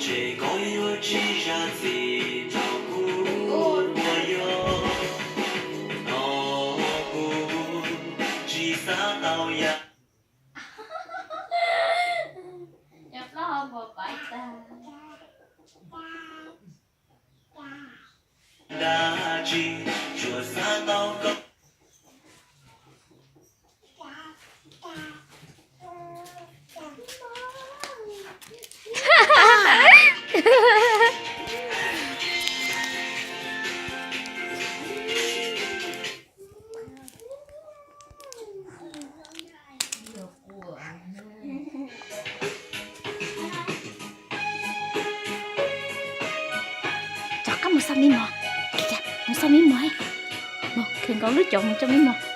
Ces koj yuav tsis zam txim rau kuv, kuv yuav, no kuv tsis xav tau yam. Cov plaub hau puas paiv tag. Dab tsi tsuas xav tau koj. Rov qab mus xauj me mos, mus xauj me mos, mus khaws nkaus lub cov mus rau me mos.